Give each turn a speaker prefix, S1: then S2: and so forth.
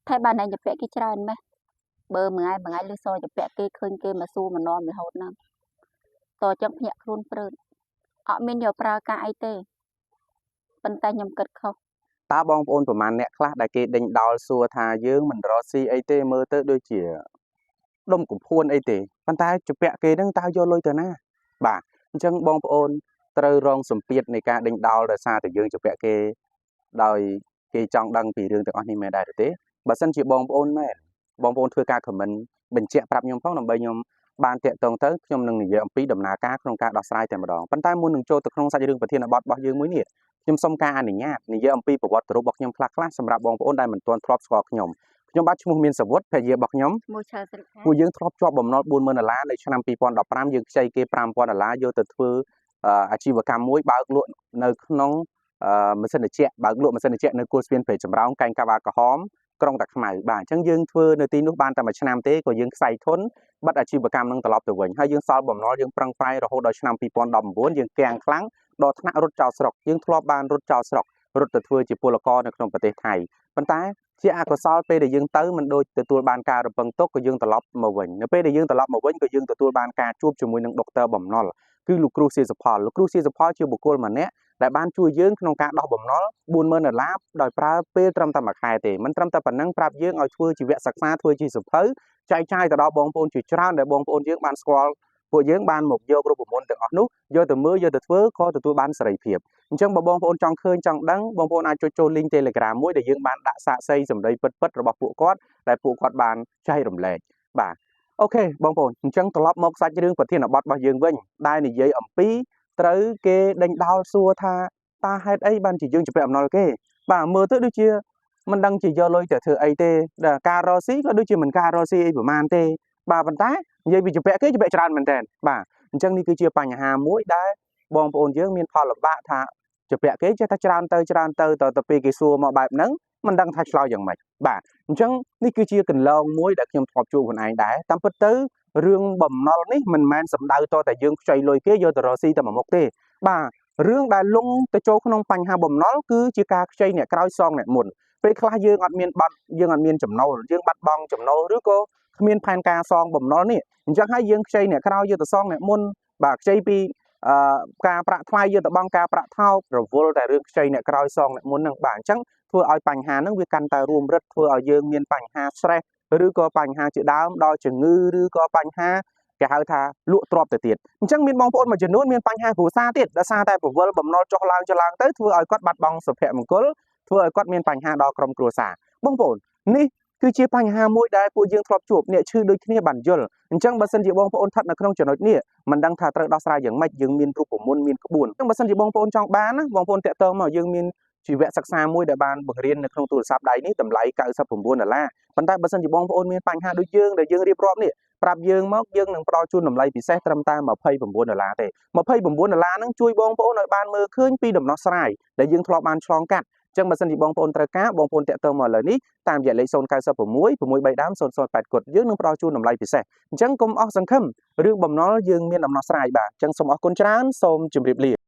S1: ថៃបានឯងជពាក់គេច្រើនម៉េះបើមួយថ្ងៃមួយថ្ងៃលឺសជពាក់គេឃើញគេមកសួរមនោមរហូតហ្នឹងតចឹងភ្ញាក់ខ្លួនព្រឺតអត់មានយកប្រើការអីទេប៉ុន្តែខ្ញុំគិតខុស
S2: តើបងប្អូនប្រហែលអ្នកខ្លះដែលគេដេញដោលសួរថាយើងមិនរកស៊ីអីទេមើលទៅដូចជាដុំកំភួនអីទេប៉ុន្តែជពាក់គេហ្នឹងតើយកលុយទៅណាបាទអញ្ចឹងបងប្អូនត្រូវរងសម្ពាធនៃការដេញដោលដោយសារតែយើងជពាក់គេដោយគេចង់ដឹងពីរឿងទាំងអស់នេះមែនដែរឬទេបើសិនជាបងប្អូនមែនបងប្អូនធ្វើការ comment បញ្ជាក់ប្រាប់ខ្ញុំផងដើម្បីខ្ញុំបានតាក់ទងទៅខ្ញុំនឹងនិយាយអំពីដំណើរការក្នុងការដោះស្រាយតែម្ដងប៉ុន្តែមុននឹងចូលទៅក្នុងសាច់រឿងប្រធានបទរបស់យើងមួយនេះខ្ញុំសូមការអនុញ្ញាតនិយាយអំពីប្រវត្តិរូបរបស់ខ្ញុំខ្លះៗសម្រាប់បងប្អូនដែលមិនទាន់ធ្លាប់ស្គាល់ខ្ញុំខ្ញុំបាទឈ្មោះមានសវុតភរិយារបស់ខ្ញុំ
S1: មួយឆៅស្រិខា
S2: ពួកយើងធ្លាប់ជាប់បំណុល40000ដុល្លារនៅឆ្នាំ2015យើងខ្ចីគេ5000ដុល្លារយកទៅធ្វើអាជីវកម្មមួយបើកលក់នៅក្នុងម៉ាស៊ីនត្រជាក់បើកលក់ម៉ាស៊ីនត្រជាក់នៅគល់ស្ពានព្រៃចម្រោងកែងកាវ៉ាក្រហមក្រុងតាខ្មៅបាទអញ្ចឹងយើងធ្វើនៅទីនោះបានតែមួយឆ្នាំទេក៏យើងខ្សែធនបិទអាជីវកម្មនឹងត្រឡប់ទៅវិញហើយយើងសល់បំណុលយើងប្រឹងប្រែងរហូតដល់ឆ្នាំ2019យើងកាំងខ្លាំងដល់ថ្នាក់រត់ចោលស្រុកយើងធ្លាប់បានរត់ចោលស្រុករត់ទៅធ្វើជាពលករនៅក្នុងប្រទេសថៃប៉ុន្តែជាអកុសលពេលដែលយើងទៅមិនដូចទទួលបានការរំពឹងទុកក៏យើងត្រឡប់មកវិញនៅពេលដែលយើងត្រឡប់មកវិញក៏យើងទទួលបានការជួបជាមួយនឹងដុកទ័របំណុលគឺលោកគ្រូសៀសុផលលោកគ្រូសៀសុផលជាបុគ្គលម្នាក់ដែលបានជួយយើងក្នុងការដោះបំណុល40000ដុល្លារដោយប្រើពេលត្រឹមតែមួយខែទេមិនត្រឹមតែប៉ុណ្ណឹងប្រាប់យើងឲ្យធ្វើជីវសិក្សាធ្វើជាសៀវភៅចែកចាយទៅដល់បងប្អូនជាច្រើនដែលបងប្អូនយើងបានស្គាល់ពួកយើងបានមកយករូបមន្តទាំងអស់នោះយកទៅមើលយកទៅធ្វើក៏ទទួលបានសេរីភាពអញ្ចឹងបើបងប្អូនចង់ឃើញចង់ដឹងបងប្អូនអាចចុចចូល link Telegram មួយដែលយើងបានដាក់សាកសីសម្ដីពិតៗរបស់ពួកគាត់ដែលពួកគាត់បានចែករំលែកបាទ OK បងប្អូនអញ្ចឹងត្រឡប់មកសាច់រឿងប្រធានបទរបស់យើងវិញដែលនិយាយអំពីត្រូវគេដេញដោលសួរថាតើហេតុអីបានជាយើងជំពាក់អំណុលគេបាទមើលទៅដូចជាមិនដឹងជាយកលុយទៅធ្វើអីទេដែលការរកស៊ីក៏ដូចជាមិនការរកស៊ីអីប្រហែលទេបាទប៉ុន្តែនិយាយពីជំពាក់គេជំពាក់ច្រើនមែនតើបាទអញ្ចឹងនេះគឺជាបញ្ហាមួយដែលបងប្អូនយើងមានផលលំបាកថាជំពាក់គេចេះតែច្រើនទៅច្រើនទៅតទៅពេលគេសួរមកបែបហ្នឹងមិនដឹងថាឆ្លើយយ៉ាងម៉េចបាទអញ្ចឹងនេះគឺជាកន្លងមួយដែលខ្ញុំធ្លាប់ជួបខ្លួនឯងដែរតាមពិតទៅរឿងបំណុលនេះមិនមែនសំដៅតតែយើងខ្ចីលុយគេយកទៅរកស៊ីតែមួយមុខទេបាទរឿងដែលលងទៅចូលក្នុងបញ្ហាបំណុលគឺជាការខ្ចីអ្នកក្រោយសងអ្នកមុនពេលខ្លះយើងអត់មានបាត់យើងអត់មានចំណូលយើងបាត់បង់ចំណូលឬក៏គ្មានផែនការសងបំណុលនេះអញ្ចឹងហើយយើងខ្ចីអ្នកក្រោយយកទៅសងអ្នកមុនបាទខ្ចីពីអឺការប្រាក់ថ្លៃយកទៅបង់ការប្រាក់ថោករវល់តែរឿងខ្ចីអ្នកក្រោយសងអ្នកមុនហ្នឹងបាទអញ្ចឹងធ្វើឲ្យបញ្ហាហ្នឹងវាកាន់តែរួមរឹតធ្វើឲ្យយើងមានបញ្ហា stress ឬក៏បញ្ហាជាដើមដល់ជំងឺឬក៏បញ្ហាគេហៅថាលក់ទ្រព្យទៅទៀតអញ្ចឹងមានបងប្អូនមួយចំនួនមានបញ្ហាគ្រួសារទៀតដោយសារតែពវល់បំណុលចុះឡើងចុះឡើងទៅធ្វើឲ្យគាត់បាត់បង់សុភមង្គលធ្វើឲ្យគាត់មានបញ្ហាដល់ក្រុមគ្រួសារបងប្អូននេះគឺជាបញ្ហាមួយដែលពួកយើងធ្លាប់ជួបអ្នកឈឺដូចគ្នាបានយល់អញ្ចឹងបើសិនជាបងប្អូនស្ថិតនៅក្នុងចំណុចនេះមិនដឹងថាត្រូវដោះស្រាយយ៉ាងម៉េចយើងមានរូបមន្តមានក្បួនអញ្ចឹងបើសិនជាបងប្អូនចង់បានណាបងប្អូនតាក់ទងមកយើងមានជីវសិក្សាមួយដែលបានបង្រៀននៅក្នុងទូរស័ព្ទដៃនេះតម្លៃ99ដុល្លារប៉ុន្តែបើសិនជាបងប្អូនមានបញ្ហាដូចយើងដែលយើងរៀបរាប់នេះប្រាប់យើងមកយើងនឹងផ្ដល់ជូនតម្លៃពិសេសត្រឹមតែ29ដុល្លារទេ29ដុល្លារហ្នឹងជួយបងប្អូនឲ្យបានមើលឃើញពីដំណោះស្រាយដែលយើងធ្លាប់បានឆ្លងកាត់អញ្ចឹងបើសិនជាបងប្អូនត្រូវការបងប្អូនតាក់ទងមកឥឡូវនេះតាមរយៈលេខ096 6 3ដើម008គត់យើងនឹងផ្ដល់ជូនតម្លៃពិសេសអញ្ចឹងកុំអស់សង្ឃឹមរឿងបំណុលយើងមានដំណោះស្រាយបាទអញ្ចឹងសូមអរគុណច្រើនសូមជម្រាបលា